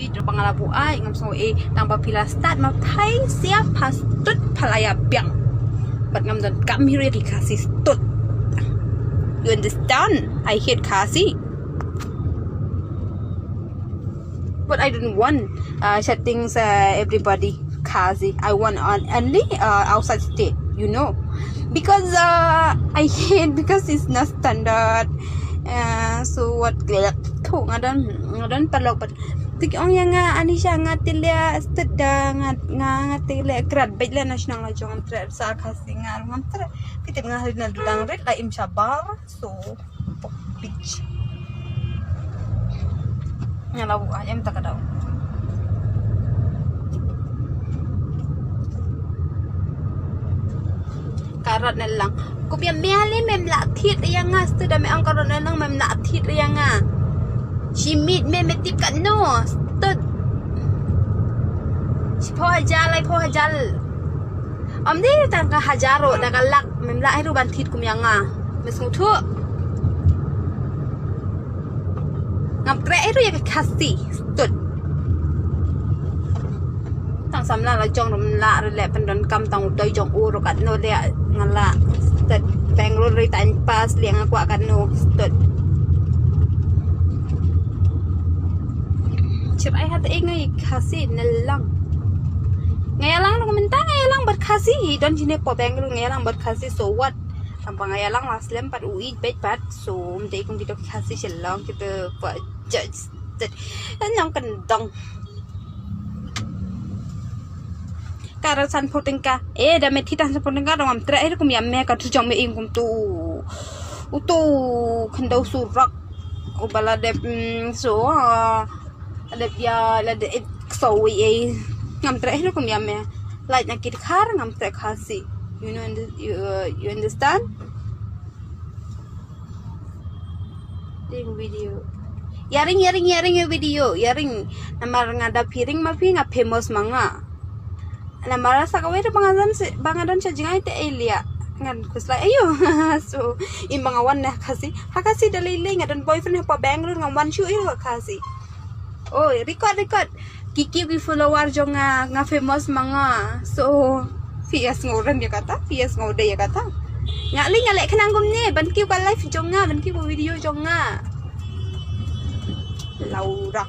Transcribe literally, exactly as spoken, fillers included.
Phi ruh ba nga la buh ai ngam sngew eh, tang ba phi la start ma phai sia pha stud pha la ïa biang. Bad ngam donkam hi ruh ïa ki Khasi stud. You understand? I hate Khasi. But I don't want uh, chatting uh, everybody Khasi. I want on only uh, outside state, you know. Because uh, I hate because it's not standard. Uh, so what? Tho nga don nga don paralok, but tik ong ïa nga Anisha nga tip leh stud da nga nga nga tip leh krat bej leh na shnong la jong tre sa Khasi nga ngam tre. Phi tip nga hal na dudang rit la im shabar. So beach. Nga la buh ai em ta ka daw. Ka Rot Nallang. Ko pia mia le mem la thied ïa nga stud da me ong ka Rot Nallang mem la thied ïa nga. Shi miet me me tip katno stud. Shiphew hajar laiphew hajar. Ym dei tang ka hajar ruh da ka lak mem lah hi ruh ban thied kum ïa nga. Me sngewthuh. Ngam treh hi ruh ïa ka Khasi stud. Tang samla la jong ruh mem lah ruh leh pyndonkam tang u dei jong u ruh katno leh nga lah stud. Bangalore ruh time pass leh nga kwah katno stud. Chir ai hat ing ai Khasi Nallang. Nga ïalang ruh mynta nga ïalang bad Khasi. Don jine po Bangalore nga ïalang bad Khasi so what? Tang ba nga ïalang la slem pat u ïeit bad bad so ym dei kum kito Khasi Shillong kito po judge. Nong kendong. Ka Rot Sanphew Tyngka. Eh da me thied tang Sanphew Tyngka dong am treh hi ruh kum ïa me ka tu jong me ing kum tu. U tu khyndew surok. U ba la dep mm, so ah, la dep ïa la dep so wi eh. Ngam treh hi ruh kum ïa me. Lait na ki Dkhar ngam treh Khasi. You know you, uh, you understand? Ding video. Ïaring ïaring ïaring ïa video ïaring. Namar nga da phi ring ma phi nga famous ma nga. Namar sa kawei ruh ba nga don ba nga don sha jngai te ei liah. Ngan khuslai ayo. So im ba nga wan na Khasi. Ha Khasi da lei lei nga don boyfriend ha pa Bangalore nga wan shu ïa ha Khasi. Oh record record. Ki kiew ki follower jong nga nga famous ma nga. So phi ïa sngew rem ïa kata phi ïa sngew dei ïa kata. Nga lei nga leh khnang kumne ban kiew ka life jong nga ban kiew ka video jong nga. Laura.